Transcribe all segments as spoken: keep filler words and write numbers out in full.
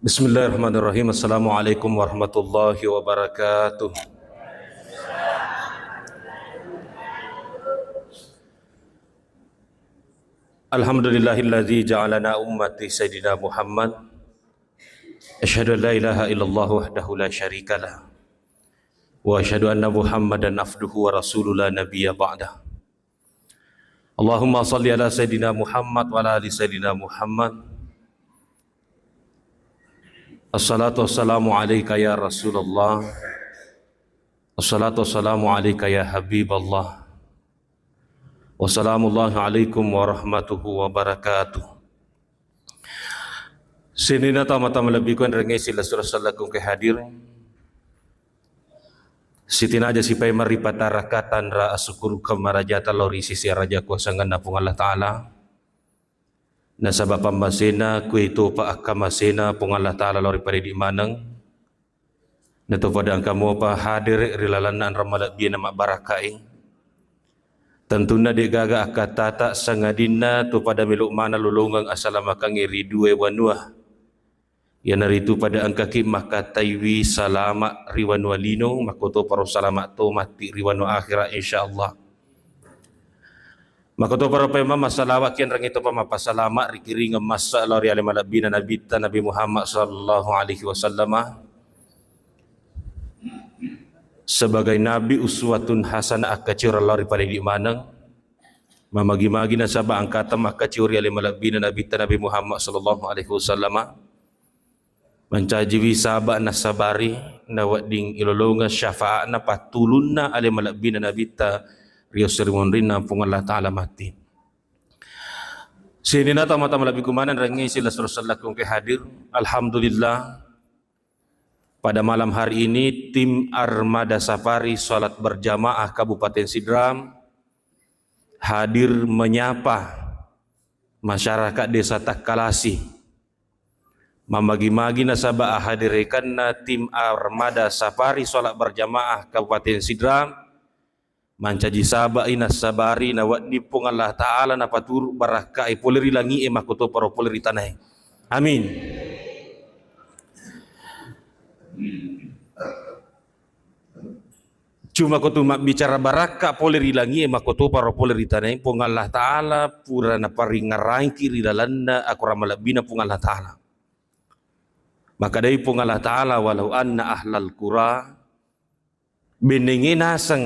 Bismillahirrahmanirrahim. Assalamualaikum warahmatullahi wabarakatuh. Alhamdulillahilladzi ja'alana ummati Sayyidina Muhammad. Asyhadu an la ilaha illallah wahdahu la syarikalah. Wa asyhadu anna Muhammadan abduhu wa rasuluh la nabiyya ba'dah. Allahumma salli ala Sayyidina Muhammad wa ala ali Sayyidina Muhammad. Assalatu wassalamu alaika ya Rasulullah. Assalatu wassalamu alaika ya Habiballah. Wassalamullahi alaikum warahmatullahi wabarakatuh. Sininna tau mata malebbiku enrengnge sila surah sallaku ke hadir. Sitinaja sipai maripatarakkatang ra asukuru kamarajata lao ri sisi araja kuasanganna Puang Allah Ta'ala. Nasaba pammasena kuetopa akkamasena Puang Allah Ta'ala lao ri paridi maneng. Nato pada engka muapa hadere ri lalenna anrang malebbi na mabbarakkai. Tentunna de'gaga akkattata sangadinna to pada melo mana lolongeng asalamakangnge ri dua wanua. Iyanaritu pada engkaki makkataiwi salama ri wanua lino, makkotoparo salama to matti ri wanua akhira, insyaallah. Makkotoparo paimeng massalawa kianrengnge topa mappasalama rikiringeng massa lao ri ale malebbina Nabitta Nabi Muhammad sallallahu alaihi wasallama sebagai nabi uswatun hasanah akkaciwara lao ri palidi maneng. Mamagi-magi nasaba engkata makkaciwara ri ale malebbina Nabitta Nabi Muhammad sallallahu alaihi wasallama. Mancajiwi saba nassabari nawedding ilolongeng syafaatna pattulunna ale malebbina Nabitta ri esso ri munrinna Puang Allah Ta'ala matti. Sininna tau mata malebbiku maneng rengnge sila surah sallaku ke hadir. Alhamdulillah, pada malam hari ini tim Armada Safari Salat Berjamaah Kabupaten Sidrap hadir menyapa masyarakat Desa Takkalasi. Mamagi-magi nasaba ahadirekanna tim Armada Safari Salat Berjamaah Kabupaten Sidrap mancaji sabai nassabari nawedding Puang Allah Ta'ala napaturu barakkae pole ri langi'e makkotoparo pole ri tanae. Amin. Cuma ko tu mabbicara barakka pole ri langi'e makkotoparo pole ri tanae, Puang Allah Ta'ala pura naparingngerangki ri lalenna akorang malebbina Puang Allah Ta'ala. Makkedai Puang Allah Ta'ala, "Walau anna ahlal qura," bennenge naseng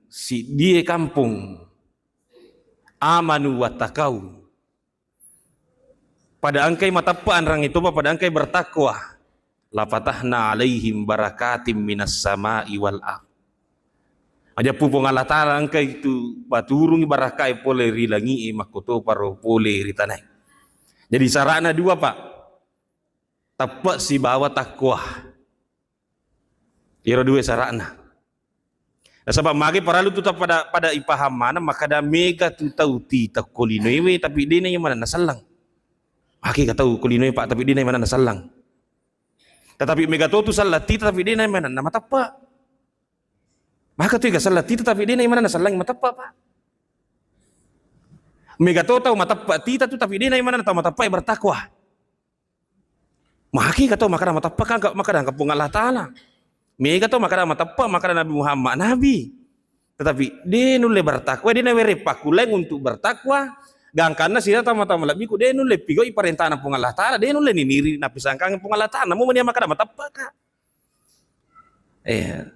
siddie kampung, "amanu wattaqau," pada engkai mateppa anrangnge topa, pada engkai bertakwa, "lafatahna alaihim barakatim minas sama'i wal ard." Majeppu Puang Allah Ta'ala engkai tu paturungi barakkae pole ri langi'e makkotoparo pole ri tanae. Jadi sara'na dua, Pak. Teppe sibawa takwa. Iyaro dua sara'na. Nasaba magi parellu tu pada, pada ipaham maneng makkeda mega tu tau tita ko linoewe tapi de'na iya manenna selleng. Magi ka tau ko linoe, Pak, tapi de'na iya manenna selleng. Tetapi mega to tu selleng tita tapi de'na iya manenna mateppa. Maka tu ega selleng tita tapi de'na iya manenna selleng mateppa, Pak. Mega to tau mateppa tita tu tapi de'na iya manenna tau mateppa bertakwa. Magi ka tau makkeda mateppa kan, makkeda engka Puang Allah Ta'ala. Mega tau makkeda mateppa, makkeda Nabi Muhammad Nabi. Tetapi de' nulle bertakwa, de' nawereng pakkulleng untuk bertakwa. Gangkanna sininna tau mata malebbiku, de' nulle pigau'i parentana Puang Allah Ta'ala, de' nulle niniri napisangkangi Puang Allah Ta'ala. Namo meni makkeda mateppa ka. Eh.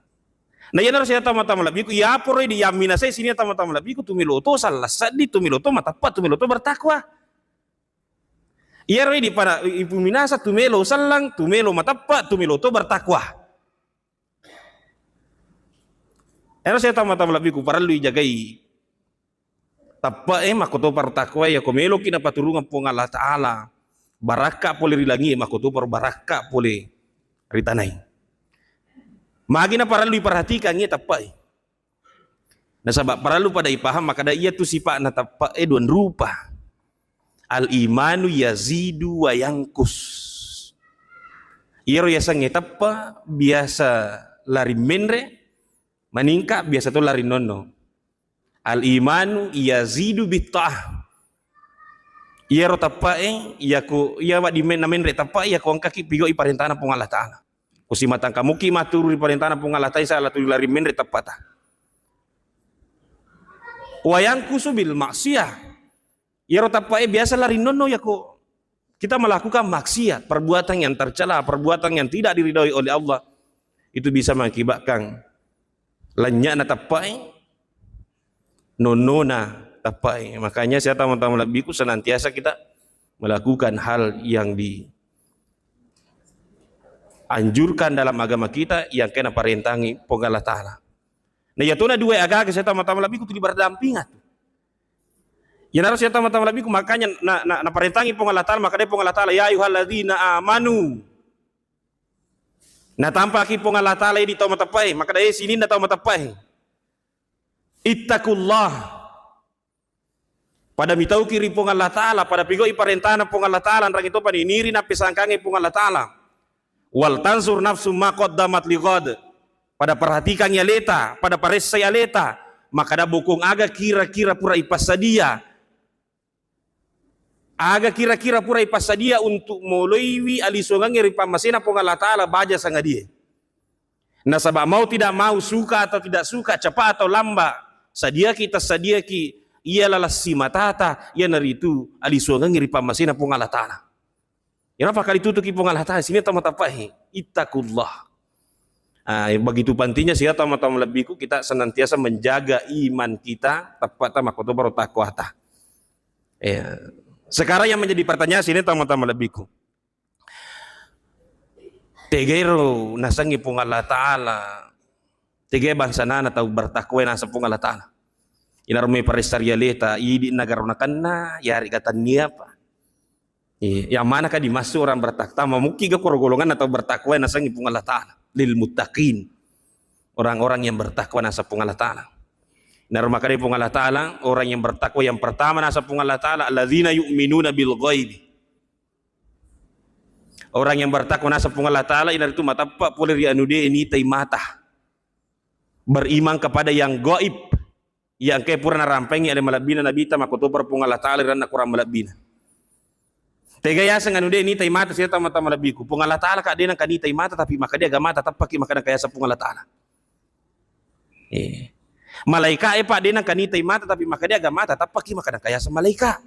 Nah, iyanaro sininna tau mata malebbiku, iya poro idi yamminasai sininna tau mata malebbiku, tumelo to selleng seddi, tumelo to mateppa, tumelo to bertakwa. Iyaro idi pada ipuminasa tumelo selleng, tumelo mateppa, tumelo to bertakwa. Ero sininna tau mata malebbiku parellu ijagai. Teppe'e makkotoparo takwa, iya ko meloki napaturungeng Puang Allah Ta'ala barakka pole ri langi'e makkotoparo barakka pole ri tanae. Magi naparellu iperhatikangngi teppe'e. Nasaba parellu pada ipaham makkeda iyatu sipa'na teppe'e dua rupa. Al-imanu yazidu wa yangkus. Iyaro yasengnge teppe biasa lari menre, maningka, biasa to lari nonno. Al-imanu yazidu bitta'ah. Iyaro teppe'e, iyako, iya wedding men-, namenre teppe'e, iyako engkaki pigau'i parentana Puang Allah Ta'ala. Ko simatang kamuki maturu ri parentana Puang Allah Ta'ala, insya Allah tu lari menre teppata. Wa yanqusu bil maksiyah. Iyaro teppe'e biasa lari nonno, iyako kita melakukan maksiat, perbuatan yang tercela, perbuatan yang tidak diridhoi oleh Allah, itu bisa mengakibatkan lenyakna teppe'e, nonnona teppe'e. Makanya saya, tama-tama lebbiku, senantiasa kita melakukan hal yang dianjurkan dalam agama kita, yang kena parentangi Puang Allah Ta'ala. Nah, iyatona dua aga-aga, saya, tama-tama lebbiku, tuli berdampingan. Iyanaro, saya, tama-tama lebbiku, makanya na, na, naparentangi Puang Allah Ta'ala, makkedai Puang Allah Ta'ala, "Ya ayyuhalladzina amanu." Natampaki Puang Allah Ta'ala idi tau mateppe'e, makkeda, "Eh, sininna tau mateppe'e. Ittaqullah." Pada mitauki ri Puang Allah Ta'ala, pada pigau'i parentana Puang Allah Ta'ala, nrang itu paniniri nappesangkangi Puang Allah Ta'ala. "Wal tanzur nafsum ma qaddamat lighad." Pada perhatikangi aleta, pada paressai aleta, makkeda bokong aga kira-kira pura ipassadia. Aga kira-kira pura ipassadia untuk moloiwi alisuangengnge ri pammasena Puang Allah Ta'ala, baja sangadie. Nasaba mau tidak mau, suka atau tidak suka, cepat atau lambat, sadiaki tassadiaki iya laleng simatata, iyanaritu alisuangengnge ri pammasena Puang Allah Ta'ala. Iyana pakkalitutuki Puang Allah Ta'ala, sininna tau mateppe'e, ittaqullah. Ah, begitu pentingnya, siya tau-tau malebbiku, kita senantiasa menjaga iman kita, teppe'ta makkotoparo takwata. Ya. Sekarang yang menjadi pertanyaan, sininna tau-tau malebbiku. Tegairo nasengngi Puang Allah Ta'ala, tegai bangsanana tau bertakwa naseng Puang Allah Ta'ala. Inaro me paressa ri aleta, idi nagaro nakenna, yarega tennia apa. Iya, yang manakah dimaksud orang bertakwa? Mukkiga koro golonganna tau bertakwa nasengngi Puang Allah Ta'ala. Lil muttaqin. Orang-orang yang bertakwa naseng Puang Allah Ta'ala. Inaro makkeda Puang Allah Ta'ala, orang yang bertakwa yang pertama naseng Puang Allah Ta'ala, alladzina yu'minuna bil ghaibi. Orang yang bertakwa naseng Puang Allah Ta'ala, inaritu mateppe' pole ri anu de' nitai mata. Beriman kepada yang gaib. Iya engkae pura narampengngi ale malebbina Nabita, makkotoparo Puang Allah Ta'ala ri lalenna Qur'an malebbina. Tega yaseng anu de' nitai mata, sininna tau-tau malebbiku. Puang Allah Ta'ala ka de' nengka nitai mata, tapi makkeda agamata teppaki makkeda engka yaseng Puang Allah Ta'ala. Eh. Malaika' e pa de' nengka nitai mata, tapi makkeda agamata teppaki makkeda engka yaseng malaika'.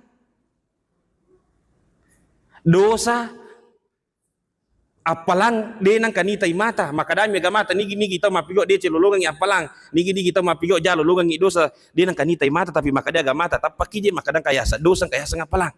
Dosa appalang de' nengka nitai mata, makkadami agamata nigi-nigi tau mappigau' deceng lolongengngi appalang, nigi-nigi tau mappigau' ja lolongengngi dosa, de' nengka nitai mata, tapi makkeda agamata teppaki je makkeda engka yaseng dosa, engka yaseng appalang.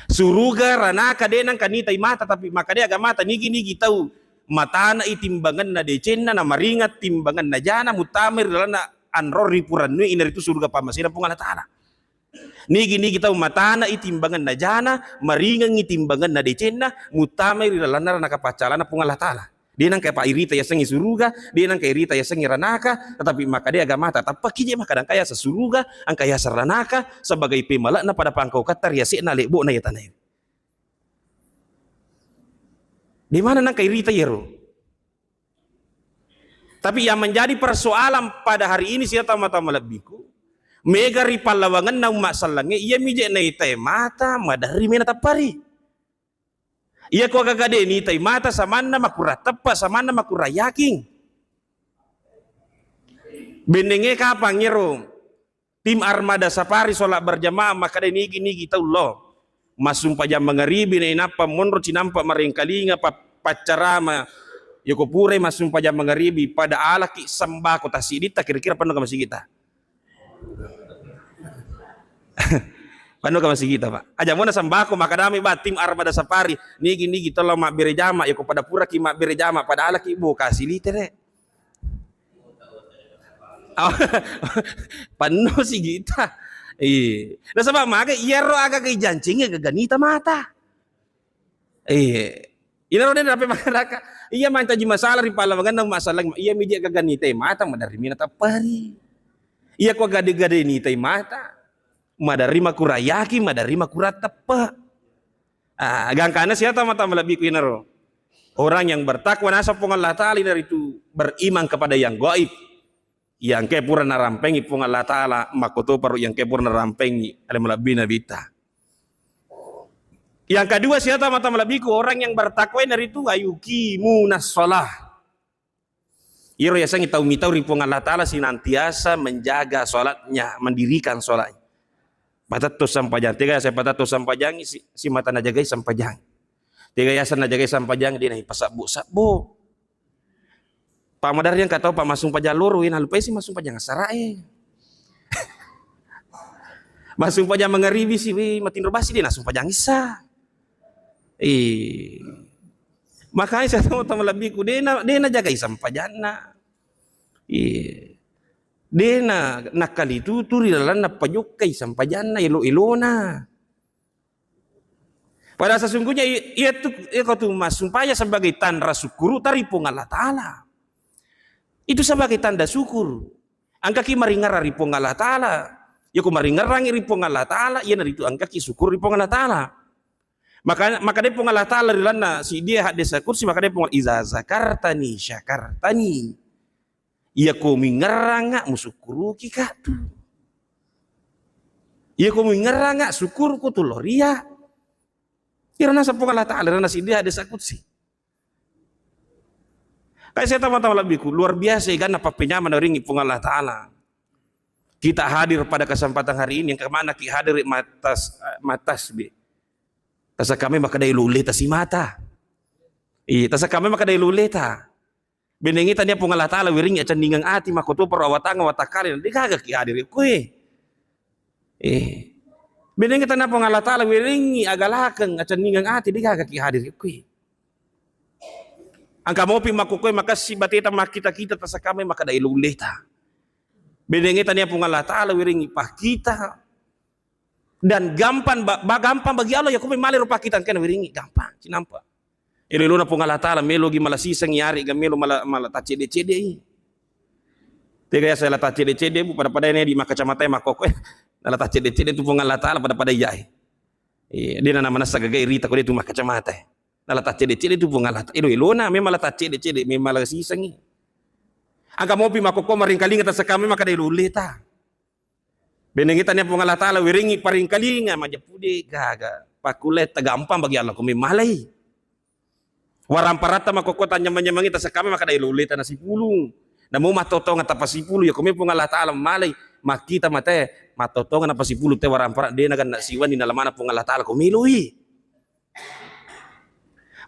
Suruga, ranaka de' nengka nitai mata, tapi makkeda agamata nigi-nigi tau matana'i timbangenna decenna, namaringang timbangenna jana, muttamai ri lalenna anrong ripurennui, inaritu suruga pammasena Puang Allah Ta'ala. Nigi-nigi tau matana'i timbangenna jana, maringengngi timbangenna decenna, muttamai ri lalenna ranaka paccalana Puang Allah Ta'ala. De' nengka pa irita yasengnge suruga, de' nengka irita yasengnge ranaka, tetapi makkeda agamata teppaki je makkeda engka yaseng suruga, engka yaseng ranaka, sebagai pemale'na pada pangkauketta ri yase'na lebo'na iya tanae. De' maneng nengka irita iyaro. Tapi yang menjadi persoalan pada hari ini, sininna tau-tau malebbiku, mega ri pallawangenna umma' sellengnge, iyami je' naitai mata, maderri mena teppari. Iya ko aga-aga de' nitai mata, samanna makurang teppa, samanna makurang yakin. Bennengnge kapang ero? Tim Armada Safari sholat berjamaah makkeda nigi-nigi tau lo massumpajang mangaribi, nainappa monro cinampa marengkalinga pa-, paccarama. Yako purai massumpajang mangaribi, pada alaki sembako tassiditta, kira-kira penno ka masigitta? Penno ka masigitta, Pak? Aja mona sembako, makkadami, Pak, tim Armada Safari, nigi-nigi tau lo mabbere jama, yako pada puraki mabbere jama, pada alaki, bo, kasi lite, Rek. Oh, penno sigitta. Iya. Nasaba maga iyaro aga-aga ijancingnge gaga nita mata. Iya. Inaro de' nape magaraka. Iya mancaji masalah ri pallawangenna umma' selleng. Iyami je' gaga nitai mata, maderri mena teppari. Iya ko gade-gade nitai mata, maderri makurang yakin, maderri makurang teppe. Ah, gangkanna sininna tau-tau malebbiku inaro. Orang yang bertakwa naseng Puang Allah Ta'ala inaritu beriman kepada yang gaib. Iya engkae pura narampengi Puang Allah Ta'ala, makkotoparo iya engkae pura narampengi ale malebbi Nabitta. Yang kedua, siaga tau mata malebbiku, orang yang bertakwa iyanaritu ayuqimunas shalah. Iyaro yasengnge tau mitau ri Puang Allah Ta'ala senantiasa menjaga sholatnya, mendirikan sholat. Patetto sampajang, tega yaseng patetto sampajang, si, simata najagai sampajang. Tega yaseng najagai sampajang, de naipasabbu-sabbu. Pak Madar yang katau Pak massumpajang loro, wena lupai si massumpajang asarae. Massumpajang mangaribi si, weh, matinro basi de nassumpajang isa. Eh. Makanya saya tahu teman lebihku, de na, de najagai sampajanna. Eh. De na, nakkali tutu ri lalanna pajokkai sampajanna, elo-elona. Padahal sesungguhnya i-, iya tu, iya kau tu massumpajang sebagai tanda syukur tari Puang Allah Ta'ala. Itu sebagai tanda syukur. Engkaki maringerrang ri Puang Allah Ta'ala. Iya ko maringerrangi ri Puang Allah Ta'ala, iyanaritu engkaki syukur ri Puang Allah Ta'ala. Maka, maka de Puang Allah Ta'ala ri lalanna siddi hadis kursi, maka de Puang, "Iza zakartani syakartani." Iya ko muingerranga, musukkuruki ka tu. Iya ko muingerranga, sukkuruku tu lo ria. Ira naseng Puang Allah Ta'ala, ira nasiddi hadis kursi. Kayak saya tahu-tahu lebihku, luar biasa eganna pappenyameng naringi Puang Allah Ta'ala. Kita hadir pada kesempatan hari ini, yang kemana ki hadir matas, matas bi. Tasakkame makkedai lulle tasimata. Iya, tasakkame makkedai lulle ta. Benengngi tania Puang Allah Ta'ala wiringngi acenningeng ati, makkotoparo awatangeng watakkale, de gaga ki hadir kue. Eh. Benengngi tania Puang Allah Ta'ala wiringngi agalakeng acenningeng ati, de gaga ki hadir kue. Engka mopi makkokkoe makessing bateta makkita-kita tasakkame makkedai lulleta. Benengngi tania Puang Allah Ta'ala wiringngi pakkita. Dan gampang ba-, ba-, gampang bagi Allah, ya, ko male rupa kita engkana wiringngi, gampang, cinampa. Elo-elona Puang Allah Ta'ala, melogi mala siseng, yari ga melo mala, mala taccede-cede i. Tega yaseng la taccede-cede, Bu, pada-pada ini di makkacamata makkokkoe. Nala taccede-cede tu Puang Allah Ta'ala, pada-pada iyai. Iya, de nana manessa gaga irita ko de tu makkacamata. Nala taccede-cede tu Puang Allah Ta'ala. Elo-elona, memang la taccede-cede, memang la sisengi. Engka mopi makkokkoe maringkalinga tasakkame makkeda lulleta. Benengngi tania Puang Allah Ta'ala wiringngi paringkalinga, majeppu de gaga. Pakkulletta gampang bagi Allah ko memmalai. Waramparatta makkokkoe tanyameng-nyamengngi tasakkame makkeda lulleta nasipulung. Namo mattotongeng tapasipulung, ya ko me Puang Allah Ta'ala malai makkita mate, mattotongeng napasipulung te warampara de nagenna siwenni nalamana Puang Allah Ta'ala ko meloi.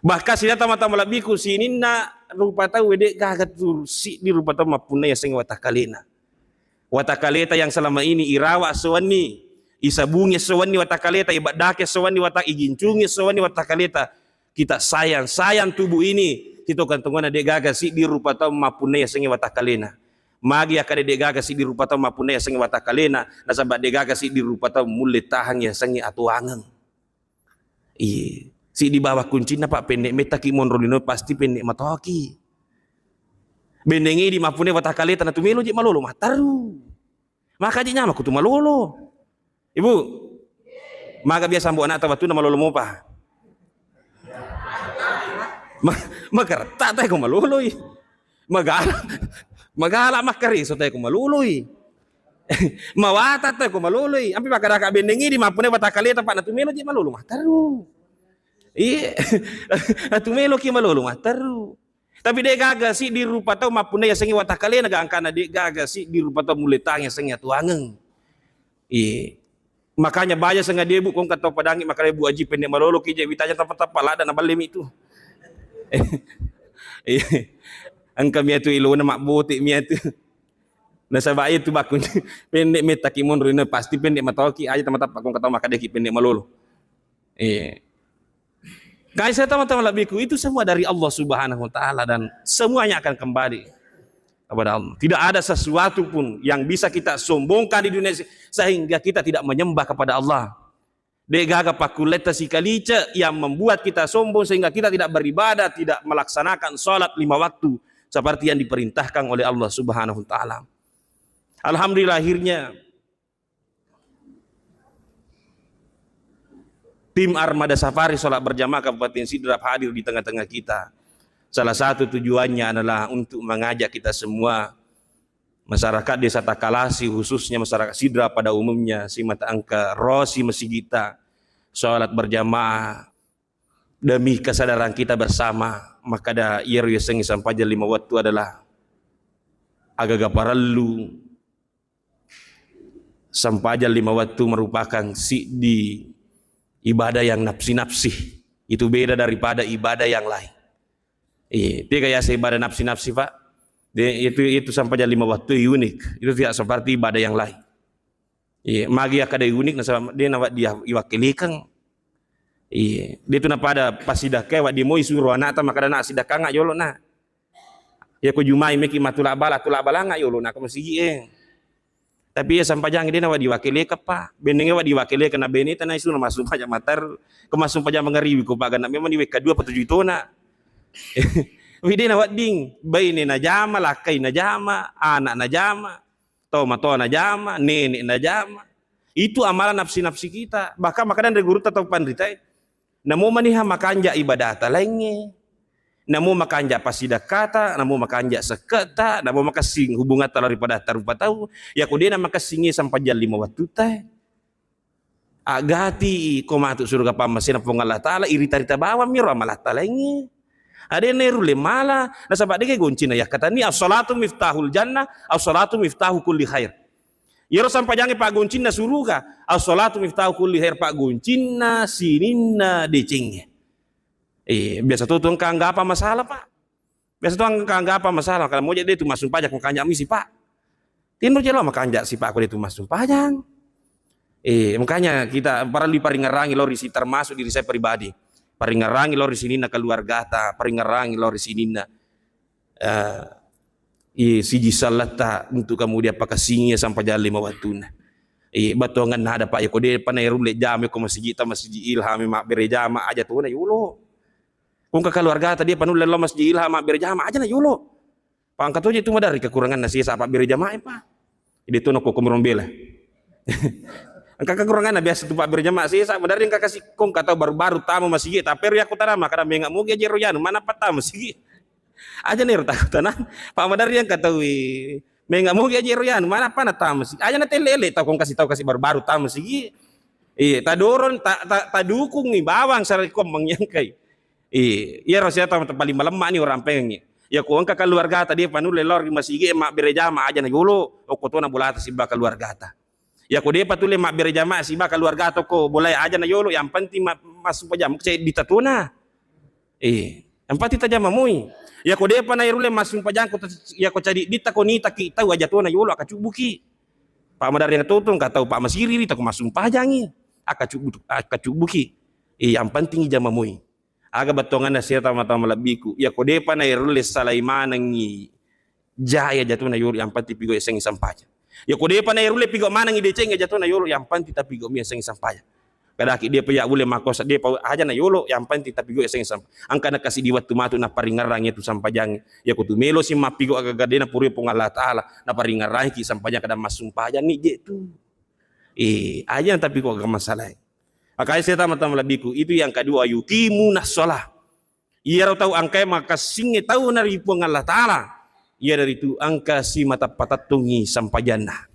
Bahkan sininna tau mata malebbiku, sininna rupa tau de gaga tu siddi rupa tau mappunnai yasengnge watakkalena. Watakkaleta yang selama ini irawa esso wenni, isabungi esso wenni watakkaleta, ibeddaki esso wenni wata-, igincungi esso wenni watakkaleta. Kita sayang, sayang tubuh ini, kita kan tongona de gaga siddi rupa tau mappunnai yasengnge watakkalena. Magi akkeda de gaga siddi rupa tau mappunnai yasengnge watakkalena, nasaba de gaga siddi rupa tau mulle tahang yasengnge atuangeng. Iye. Siddi bawang kuncinna, Pak, penne mettaki monro lino, pasti penne matoki. Benengngi idi mappunnai watakkaleta, natu melo je malolo matteru. Maka je nyameng kutu malolo. Ibu, maga biasa ambo anakta wettunna malolo mopa? Ma-, makaretta tae ko maloloi. Magala, magala makkareso tae ko maloloi. Mawatang tae ko maloloi. Ampe makkadaka benengngi idi mappunnai watakkaleta, Pak, natu melo je malolo matteru. Iya. Natu meloki malolo matteru. Tapi de gaga siddi rupa tau mappunnai yasengnge watakkalena, gangkana de gaga siddi rupa tau mulle tahang yasengnge atuangeng. Iya. Makanya baja sengaja, Bu, ko engka tau padangi makkeda, Bu Aji, penne maloloki je, witanya tappa-tappa ladda na ballemi tu. Iya. Engka miatu ilona mabbote miatu. Nasaba iya tu bakku penne mettaki monro lino, pasti penne matoki, aja tama tappa ko engka tau makkedaki penne malolo. Iya. Kaisa, teman-teman lebihku, itu semua dari Allah Subhanahu wa Ta'ala dan semuanya akan kembali kepada Allah. Tidak ada sesuatu pun yang bisa kita sombongkan di dunia se-, sehingga kita tidak menyembah kepada Allah. De gaga pakkulletta sikalice yang membuat kita sombong sehingga kita tidak beribadah, tidak melaksanakan salat lima waktu seperti yang diperintahkan oleh Allah Subhanahu wa Ta'ala. Alhamdulillah, akhirnya tim Armada Safari Salat Berjamaah Kabupaten Sidrap hadir di tengah-tengah kita. Salah satu tujuannya adalah untuk mengajak kita semua masyarakat Desa Takalasi, khususnya masyarakat Sidra pada umumnya, simata engka rosi masigitta, sholat berjamaah, demi kesadaran kita bersama, makkada iyaro yasengnge sampajang lima wettu adalah agaga parellu. Sampajang lima wettu merupakan siddi ibadah yang nafsi-nafsi. Itu beda daripada ibadah yang lain. Iya, tiga ya ibadah nafsi-nafsi, Pak. De-, itu, itu sampajang lima wettu unik. Itu tidak seperti ibadah yang lain. Iya, magi akkeda unik nasaba de' nawedding iwakkilikeng. Iya, de' tu napada passidakkae wedding moi suro anakta makkeda, "Nak, sidakkanga yolo, Nak." Iya, ko jumai meki matula bala, tula balanga yolo, Nak, ko masigi e. Tapi iya sampajang de' nawedding iwakkilikeng, Pak. Bennengnge wedding iwakkilikeng na beneta na isuro massumpajang matar, ko massumpajang mangaribi ko paganna memang di wekka dua apa tujuh tona. Wi de' nawedding, baine najama, lakkai najama, anak najama. Tomatoa najama, nenek najama. Itu amalan nafsi-nafsi kita. Bahkan makkeda ri gurutta tau panritae, namo maniha makanja ibadata laingnge. Namo makanja passidakkata, namo makanja sekketa, namo makessing hubungatta lao ri padatta rupa tau. Yako de' namakessingi sampajang lima wettuta. Aggati ko matu suruga pammasena Puang Allah Ta'ala, irita-rita bawang miro amalatta laingnge. Adenna irulle mala, nasaba de' gaga goncinna yakkatenni, as-salatu miftahul jannah, as-salatu miftahu kulli khair. Iyaro sampajangnge paggoncinna suruga, as-salatu miftahu kulli khair, paggoncinna sininna decengnge. Eh, biasa to tu engka anggapa masalah, Pak. Biasa tu engka anggapa masalah, kalau moja de' tu massumpajang, makanja misi, Pak. Tinro jelo makanja si, Pak, ko de' tu massumpajang. Eh, makanya kita parellu paringerangi lao ri si, termasuk diri saya pribadi. Paringerangi lao ri sininna keluargata, paringerangi lao ri sininna, eh, i, siji salletta untuk kemudian pakessingi sampajang lima wettunna. Eh, battuangenna ada, Pak, yako de' pa nairulle jama ko masigitta, Masigi Ilham, mabbere jama, aja tona yolo. Ko engka keluargata de' pa nulle lao Masigi Ilham mabbere jama, aja na yolo. Pa engka toje tu maderri kekuranganna sesa pabbere jamae, Pak. De' tu nako ko merombela. Engka kekuranganna biasa tu pabbere jama sesa, maderri engka kasi ko engka tau baru-baru tama masigi, tapi ero yakko tana makkeda, "Menga mogi aja ero yanu, mana pattama masigi?" Aja na ero takutana. Pa maderri engka tau, eh, menga mogi aja ero yanu, mana pa na tama masigi? Aja na telle-elle tau ko engka si tau kasi baru-baru tama masigi. Iya, tadorong, ta-, ta-, tadukungi bawang sarekko mengngengkai. Iya, iyaro siata paling malemma ni orang pengengi. Yako engka keluargata de' pa nulle lao ri masigi mabbere jama, aja na yolo, okko tona bolata siba keluargata. Yako de' pa tulle mabbere jama siba keluargata ko bolae, aja na yolo, yang penting ma-, massumpajang ceddi tatona. Eh, yang penting tajama moi. Yako de' pa nairulle massumpajang ko ta-, yako ceddi ditta ko nitaki tau, aja tona yolo, akacubbuki. Pa maderri na totong ka tau pa masiri ri tako massumpajangi. Akacubbu-, akacubbuki. Eh, yang penting jama moi. Aga battuanganna seta mata malebbiku. Yako de' pa nairulle salai manengi jai, aja tona yolo, yang penting pigo yasengnge sampajang. Yako de' pa nairulle pigo manengi deceng, aja tona yolo, yang penting tapigo mi yasengnge sampajang. Kadaki de' pa ya ulle makkosa, de' pa aja na yolo, yang penting tapigo yasengnge sampajang. Engka na kasi di wettu matu naparingerang itu sampajang. Yako tu melo si mappigo aga-aga de' napurui Puang Allah Ta'ala, naparingerangki sampajang kada massumpajang ni je tu. Eh, aja na tapigo aga masalah. Makanya saya tama-tama lebbiku, itu yang kedua, yuqimuna shalah. Iyaro tau engkae makessingnge tauna ri Puang Allah Ta'ala, iyanaritu engka simata patettungngi sampajanna.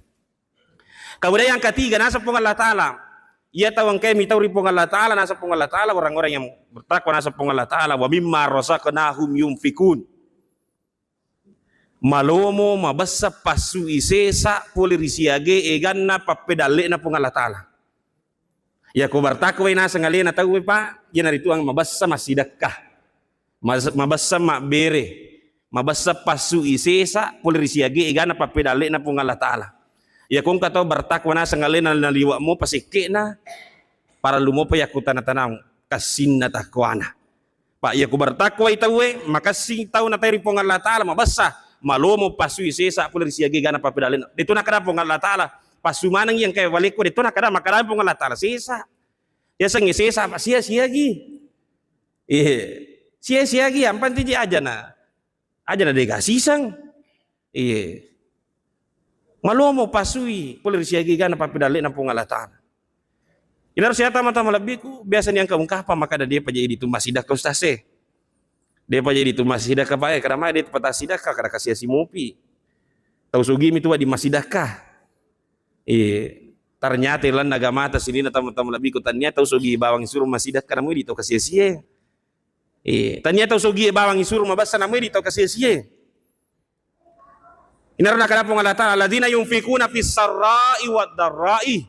Kemudian yang ketiga, naseng Puang Allah Ta'ala, iya tau engkae mitau ri Puang Allah Ta'ala, naseng Puang Allah Ta'ala, orang-orang yang bertakwa, naseng Puang Allah Ta'ala, "Wa mimma razaqnahum yunfikun." Malomo mabessa passui sesa pole ri siage eganna pappedalle'na Puang Allah Ta'ala. Yako bertakwai naseng alena tauwe, Pak, iyanaritu ang mabessa massidekka. Mas-, mabessa mabbere. Mabessa passui sesa pole ri siage eganna pappedalle'na Puang Allah Ta'ala. Yako engka tau bertakwa naseng alena naliwa mo pasekke'na, parellu mopa yakko tana-tanang kassinna takwana. Pak, iya ku bertakwai tauwe, makessing tau natai ri Puang Allah Ta'ala, mabessa, malomo passui sesa pole ri siage eganna pappedalle'na. De'to nakkeda Puang Allah Ta'ala, passu maneng iya engkae walekko, de'to nakkeda, makkeda Puang Allah Ta'ala, sesa. Yasengnge sesa, Pak, sia-siagi. Iya. Sia-siagi, yang penting ji ajana. Ajana de' gasiseng. Iya. Malomo passui pole ri siage eganna pappedalle'na Puang Allah Ta'ala. Inaro siata mata malebbiku, biasa ni engka ungkapang makkeda, de'pa je idi tu massidekka ustaz e. De'pa je idi tu massidekka, Pak e, kada mai de'pa tassidekka, kada kasi-asi mopi. Tau sogi mi tu wedding massidekka. Eh, ternyata lalenna agamata sininna tama-tama lebbiku, tania tau sogi bawang isuro massidekka namu wedding tau kasi-asie. Eh, tania tau sogi bawang isuro mabessa namu wedding tau kasi-asie. Inaro nakkeda Puang Allah Ta'ala, "Alladzina yunfikuna fis sarra'i wad darra'i."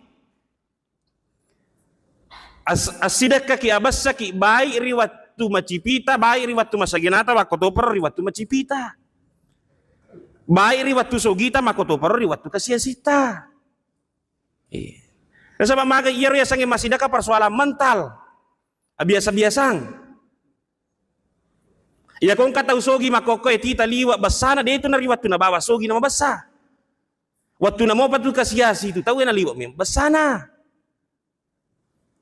As-, assidekkaki, abessaki, baik ri wettu macipita, baik ri wettu masaginata, makkotoparo ri wettu macipita. Baik ri wettu sogita, makkotoparo ri wettu kasiasita. Iya. Nasaba maga iyaro yasengnge massidekka persoalan mental. Abiasa-biasang. Iya ko engka tau sogi makkokkoe tita liwe' bessana, de' tu na ri wettu nabawa sogi na mabessa. Wettu namopa tu kasiasi tu tauwe naliwe' memang bessana.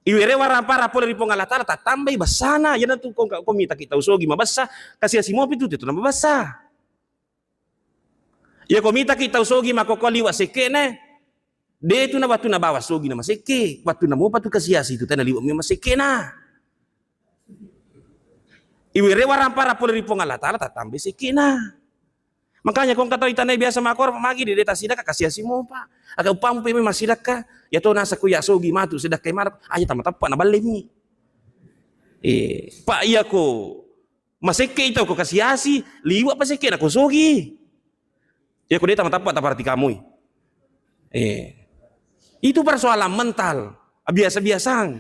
Iwere warampara pole ri Puang Allah Ta'ala tattambai bessana. Iyana tu ko, ko mitaki tau sogi mabessa, kasiasi mopi tu tetu na mabessa. Iya ko mitaki tau sogi makkokko liwe' sekke'na, de' tu na wettu nabawa sogi na masekke, wettu namopa tu kasiasi tu tena liwe' memang sekke'na. Iwere warampara pole ri Puang Allah Ta'ala tattambai sekke'na. Makanya ko engka tau itanai biasa makkoro, magi de' tasidekka, kasiasi mopa. Aga upampe memang sidekka, iya to nasakku iya sogi matu sidekkai matu, aja tama teppa na ballemi. Eh, pa iya ko masekke i tau ko kasiasi, liwe' pa sekke na ko sogi. Iya ko de' tama teppa taparti kamui. Eh. Itu persoalan mental, biasa-biasang.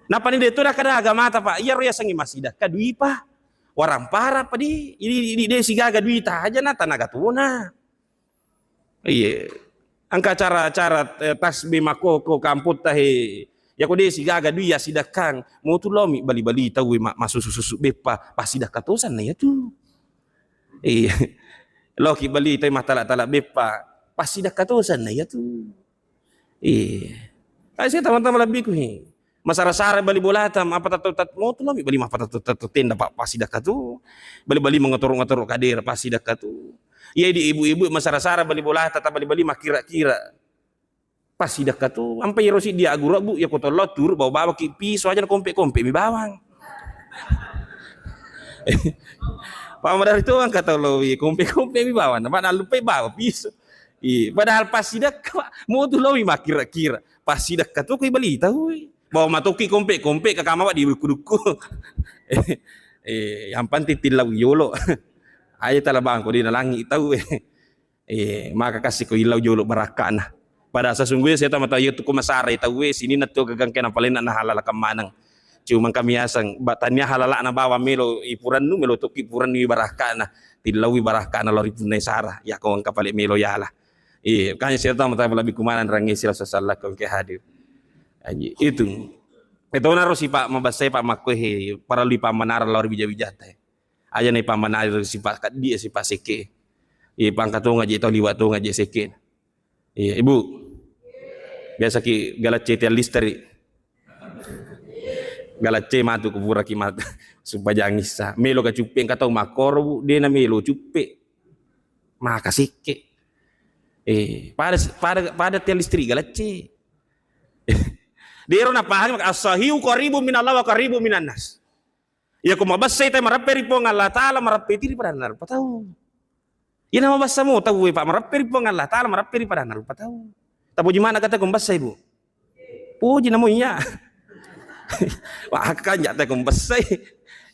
Napani de' tu nakkeda agamata, Pak, iyaro yasengnge massidekka duipa, warampara pa di, ini, ini de' sigaga duita aja na tanaga tona. Iya. Engka acara-acara, eh, tasbih makkokko kampotta he. Iya ko de' sigaga dui yassidekkang, motu laomi bali-bali tauwe ma-, massusu-susu beppa, passidekka tosanna iyatu. Iya. Laoki bali tauwe mattala-tala beppa, passidekka tosanna iyatu. Iya. Ai saya tama-tama lebbiku he. Masara-sara bali bolata, apa tato tat-, motu laomi bali mappa tato, tato tenda pa-, passidekka tu. Bali-bali mangatoro-ngatoro kadera, passidekka tu. Iya di ibu-ibu masara-sara bali bolata, ta bali-bali makkira-kira. Passidekka tu, ampai ero siddi agguru, Bu, iya ko tollo turu bawa-bawa ki piso aja na kompe-kompe mi bawang. Pammadari tu engka tau lo, iya, kompe-kompe mi bawang, na mana lupai bawa piso. Iya, padahal passidekka, Pak, motu lo mi makkira-kira. Passidekka tu ko ibali tau. Bawa matoki kompe-kompe ka kama, Pak, di dukku-dukku. Eh, yang penting tillau yolo. Aja tala bangko di nalangi tau. Eh, maka kasi ko illau jolo barakkana. Pada sesungguhnya saya tama tau iya tu ko masara tauwe sininna tu gagangke na palenna na halalakang maneng. Cuma kami aseng, ba-, tania halalakna bawang melo ipurennu, melo tokki purennu barakkana. Tillaui barakkana lao ripunnai sara. Iya ko engka pale melo yala. Iya, kan saya tama tau lebbi kumaneng rangi sila sasalla ko engke hadir. Aji, itu. Itu naro sipa mabessai pa makkoe he, parellu pammanareng lao ri wija-wijata he. Aja na ipammanari sipa keddi, sipa sekke. Iya, pangka tonga je tau liwa tonga je sekke. Iya, Ibu. Biasa ki galacce tiang listrik. Galacce matu ku pura ki matu. Supaya jangissa. Melo ka cuppe engka tau makkoro, Bu, de na melo cuppe. Maka sekke. Eh, pada, pada, pada tiang listrik galacce. Dero napahami maka as-sahihu qaribun minallah wa qaribun minan nas. Iya ko mabessai tau marappe ri Puang Allah Ta'ala, marappe ti ri padanna rupa tau. Iya na mabessa mo tau, Pak, marappe ri Puang Allah Ta'ala, marappe ri padanna rupa tau. Tapoji mana kata ko mabessai, Bu? Poji namo iya. Wah, kan jate ko mabessai.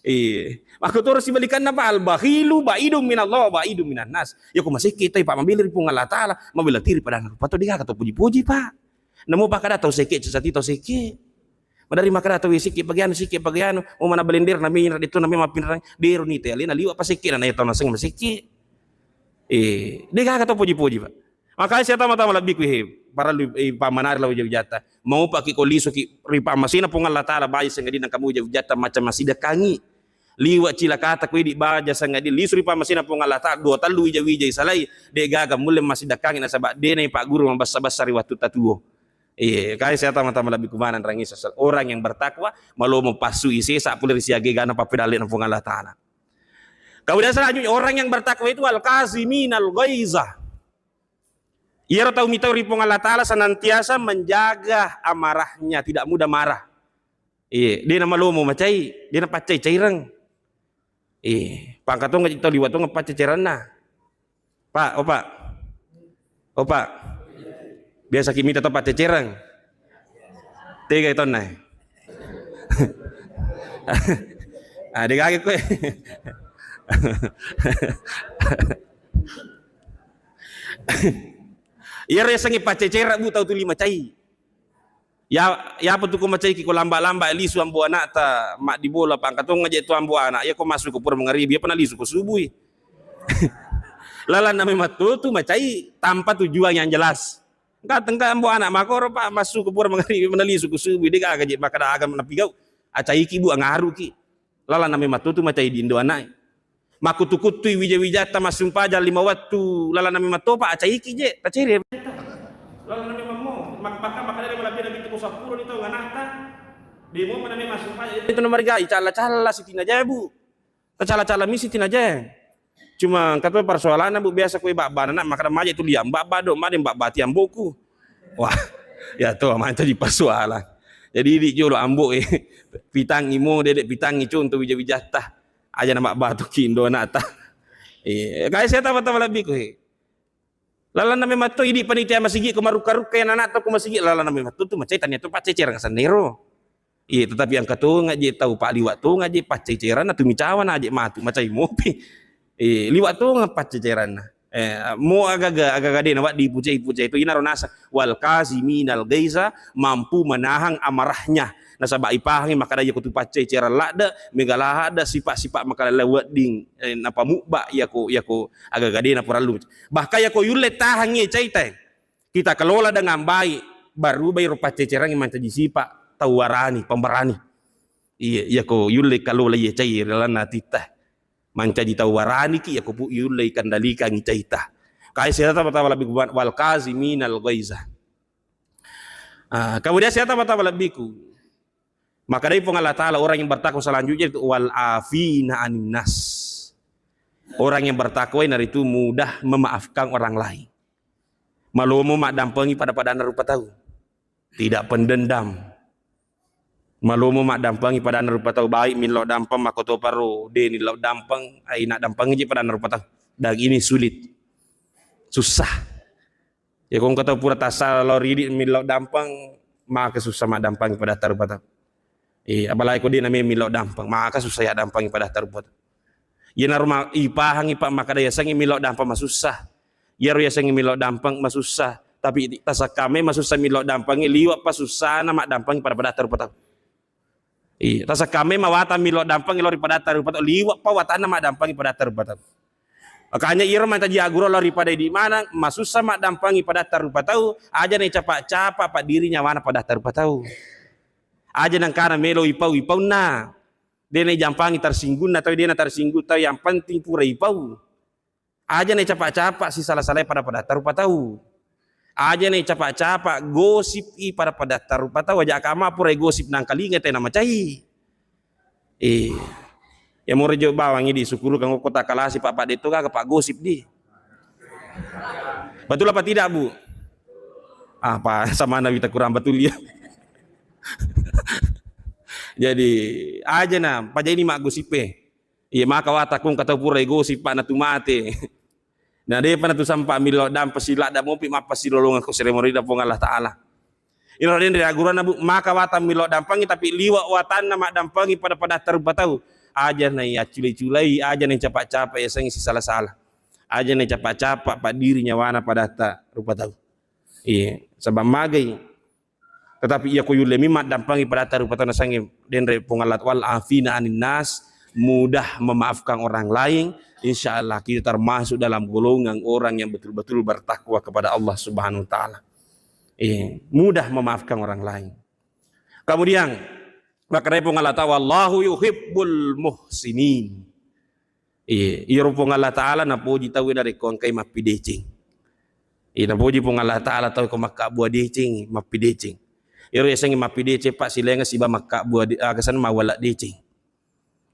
Iya. Maka terus sibalikanna, Pak, al-bakhilu ba'idun minallah wa ba'idun minan nas. Iya ko masekke tau, Pak, mabela ri Puang Allah Ta'ala, mabela ti ri padanna rupa tau, de gaga tau poji-poji, Pak. Namo pakkada tau sekke, cacati tau sekke. Madari makkada tau sekke pagi anu, sekke pagi anu, mo mana balender na mira, de to na mapinrang, dero ni te alena liwa pa sekke na, na tau naseng masekke. Eh, de gaga tau poji-poji, Pak. Makanya saya tama-tama lebbi ku he, parellu, eh, pammanari lao wija-wijata. Mau paki ko lisu ki ri pammasena Puang Allah Ta'ala, baja sangadinna kamu wija-wijata macam massidekkangi. Liwa cilakata ko idi baja sangadinna lisu ri pammasena Puang Allah Ta'ala, dua tellu wija-wija isalai, de gaga mulle massidekkangi nasaba de na ipagguru mabessa-bessa ri wattu tatuo. Iya, kai saya tama-tama lebbi kumaneng rangi sesal. Orang yang bertakwa malomo passui sesa pole ri siaga egana pappedalle na Puang Allah Ta'ala. Kemudian selanjutnya, orang yang bertakwa itu al-kaziminal ghaiza. Iyaro tau mitau ri Puang Allah Ta'ala senantiasa menjaga amarahnya, tidak mudah marah. Iya, de na malomo macai, de na paccai-caireng. Iya, pangka tonga tau liwa tonga pacca cairenna. Pak, oh Pak. Oh Pak. Biasa ki mita to paccecereng. Tega tonna. Ah, de gaga koe. Iyaro yasengnge paccecereng, Bu, tau tuli macai. Ya, yapa tu ko macaiki ko lamba-lamba lisu ambo anakta maddibola, pangkatonga je tu ambo anak, ya ko masuk ko pura mangaribi, ya pernah lisu ko subui. Lalanna memang tu, tu macai tanpa tujuan yang jelas. Engka, engka ambo anak makoro, Pak, masuk ko pura mangaribi, pernah lisu ko subui, de gaga je makkada aga napigau. Acaiki, Bu, angaruki. Lalanna memang tu, tu macai di indo anak. Makkutu-kuttui wija-wijatta massumpajang lima wattu, lalanna memang topa acaiki je, tacere. Lalanna memang mo, mak-, maka, maka dari malabbi nabi tu ko seppulo ni taung anakta. Demo mana memang sumpajang. Itu nomor gai, calla-calla sitina jae, Bu. Tacalla-calla misi tina jae. Cuma engka to persoalanna, Bu, biasa koe babba anak, maka maja tu liang babba do, made babba tiang boku. Wah, ya to, mancaji persoalan. Jadi di jolo ambo e, pitangi mo, dede pitangi contoh wija-wijatta. Aja na mabbatuki indo anakta. Eh, kae saya tama-tama lebbi ko, he. Lalanna memang to idi panitia masigi ko marukka-rukka ya anakta ko masigi, lalanna memang to, tu macai tania to paccecereng sennero. Iya, tetapi engka tonga je tau, Pak, liwa tonga je paccecereng na tumi cawa na je matu macai mopi. Eh, liwa tonga paccecerengna. Eh, mo agaga, agaga de nawedding pucai-pucai tu, inaro naseng wal kaziminal gaiza, mampu menahan amarahnya. Nasaba ipahangi makkada iya ko tu paccecereng ladde, mega ladde sifat-sifat makalella wedding, eh, napamubba iya ko, iya ko agaga de naparellu. Bahkan iya ko yulle tahangi caita, kita kelola dengan baik, baru bai ro paccecereng mancaji sifat tau warani, pemberani. Iya, iya ko yulle kalola iya cai ri lalanna atitta. Mancaji tau waraniki, iya ko pu yulle kendalikangi caita. Kae saya tama-tama lebbi kuat, wal kaziminal ghaiza. Ah, kemudian saya tama-tama lebbiku. Makkedai Puang Allah Ta'ala, orang yang bertakwa selanjutnya itu wal afina anin nas. Orang yang bertakwa ini itu mudah memaafkan orang lain. Malomo maddampengi pada-padanna rupa tau. Tidak pendendam. Malomo maddampengi padanna rupa tau, baik millau dampeng, makkotoparo de nillau dampeng, ai naddampengi je padanna rupa tau. Dan ini sulit. Susah. Ya, ko engka tau pura tassala lao ridi millau dampeng, maka susah maddampengi padatta rupa tau. Eh, apalagi ko de name millau dampeng, maka susah ya dampengi padatta rupa tau. Iyanaro ma-, ipahangi, Pak, makkada yasengnge millau dampeng masussa. Iyaro yasengnge millau dampeng masussa. Tapi tasakkame masussa millau dampengnge, liwa pa sussana maddampengi pada-padatta rupa tau. Iya, tasakkame mawatang millau dampengnge lao ri padatta rupa tau, liwa pa watanna maddampengi padatta rupa tau. Makanya iyaro mancaji agguru lao ri pada idi maneng, masussa maddampengi padatta rupa tau, aja na icapa-capa paddiri nyawana padatta rupa tau. Aja nangkana melo ipau, ipaunna. De naijampangi tersinggungna tau, de na tersinggung tau, yang penting pura ipau. Aja naicapa-capa sisala-salai pada-padatta rupa tau. Aja naicapa-capa gosip i pada-padatta rupa tau. Aja kama pura gosip nangkalinga tena macai. Eh. Ya more jo bawang idi sukurukang ko takalasi, Pak, Pak, de to gaga, Pak, gosip di. Betul apa tidak, Bu? Apa samana wita kurang betul ya? Jadi, aja na pajaini maggosip e. Iya, maka watakkung katau pura gosip, Pak, natu mate. Na depa natu sampa millau dampeng, siladda mopi mappasilolongeng ko seremorida Puang Allah Ta'ala. Ino denre agurana, Bu, maka watang millau dampengi, tapi liwa watanna maddampengi pada-padatta rupa tau. Aja nai acculai-culai, aja nai capa-capa yasengnge sisala-sala. Aja nai capa-capa paddiri nyawana padatta rupa tau. Iya, sebab magai. Tetapi iya ko yulle mi maddampengi padatta rupa tau nasengnge denre Puang Allah, wal afina anin nas, mudah memaafkan orang lain, insya Allah kita termasuk dalam golongan orang yang betul-betul bertakwa kepada Allah Subhanahu wa Ta'ala. Eh, mudah memaafkan orang lain. Kemudian, makkedai Puang Allah Ta'ala, "Wallahu yuhibbul muhsinin." Iya, iyaro Puang Allah Ta'ala napoji tauwe narekko engkai mappideceng. Iya, napoji Puang Allah Ta'ala tauwe ko makkabbua deceng, mappideceng. Iyaro yasengnge mappideceng, Pak, silaingeng siba makkabbua de-, aga senna, mawala deceng.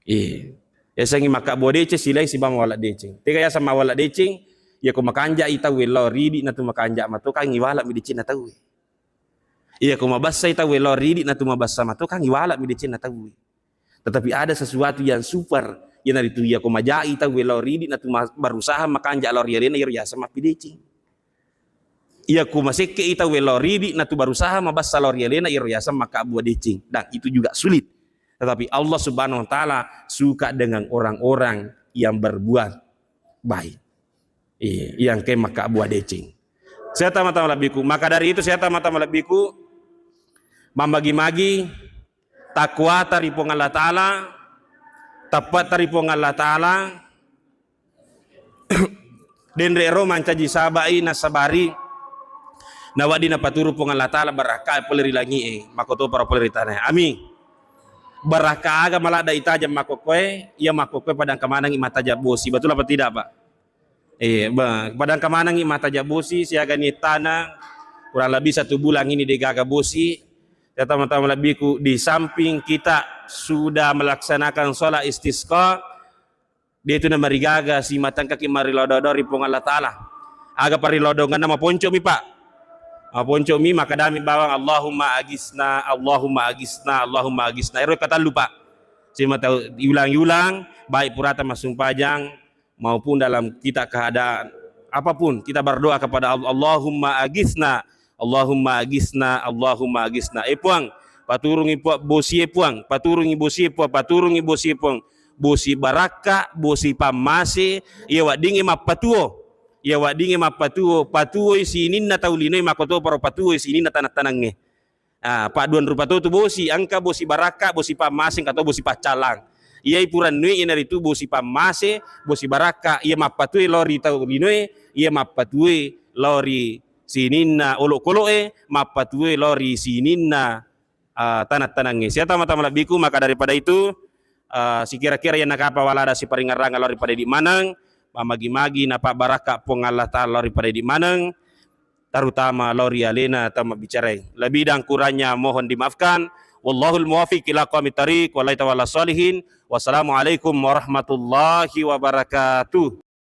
Iya. Yasengnge makkabbua deceng, silaing siba mawala deceng. Tega yaseng mawala deceng, iya ko makanjai tauwe lao ridi natu makanja mato, kan iwala mi decenna tauwe. Iya ko mabassai tauwe lao ridi natu mabassa mato, kan iwala mi decenna tauwe. Tetapi ada sesuatu yang super, Iyanaritu iyako maja'i tauwe lao ridi natu ma-, barusaha makanja lao ri alena, iyaro yaseng mappideceng. Iyako masekke'i tauwe lao ridi natu barusaha mabassa lao ri alena, iyaro yaseng makkabbua deceng. Dan itu juga sulit. Tetapi Allah Subhanahu wa Ta'ala suka dengan orang-orang yang berbuat baik. Iya, yang ke makkabbua deceng. Saya tama-tama lebbiku. Maka dari itu saya tama-tama lebbiku, mammagi-magi takwata ri Puang Allah Ta'ala, tappata ri Puang Allah Ta'ala, denre ro mancaji sabai nasabari, nawaddi napaturu Puang Allah Ta'ala barakka pole ri langi'e, makkotoparo pole ri tanae. Amin. Barakka aga maladda itajang makkokkoe, iya makkokkoe padangka manengngi matajang bosi. Betul apa tidak, Pak? Eh, ba-, padangka manengngi matajang bosi, siaga ni taneng, kurang lebih satu bulan ini degaga bosi. Ya, tama-tama lebbiku, di samping kita sudah melaksanakan sholat istisqa, de tu namarigaga simatengkaki marilodo-do ri Puang Allah Ta'ala. Aga parilodongenna maponcomi, Pak. Maponcomi, makadami bawang, "Allahumma agisna, Allahumma agisna, Allahumma agisna." Ero katellu, Pak. Simatau iulang-iulang, baik purata massumpajang maupun dalam kita keadaan apapun, kita berdoa kepada Allah, "Allahumma agisna, Allahumma agisna, Allahumma agisna." Eh, Puang, paturungi, Puang, bosie, Puang, paturungi bosie, Puang, paturungi bosie, Puang. Bosi barakka, bosi pammase, iya weddingnge mappatuo. Iya weddingnge mappatuo, patuoi sininna tau linoe, makkotoparo patuoi sininna taneng-tanengnge. Ah, padduan rupa to tu bosi, engka bosi barakka, bosi pammase, engka to bosi paccalang. Iyai purannui iyanaritu bosi pammase, bosi barakka, iya mappatuoi lao ri tau linoe, iya mappatuoi lao ri sininna olokolo'e, mappatuoi lao ri sininna ah, taneng-tanengnge. Sia tama-tama lebbiku, maka daripada itu, ah, sikira-kira iyanna kapang walada siparingngerrang lao ri pada idi maneng, mamagi-magi napabbarakka Puang Allah Ta'ala lao ri pada idi maneng, terutama lao ri alena tau mabbicarae. Lebih dan kurangnya mohon dimaafkan. Wallahul muwaffiq ila aqwamit thariq, wallahi tawalla sholihin. Wassalamualaikum warahmatullahi wabarakatuh.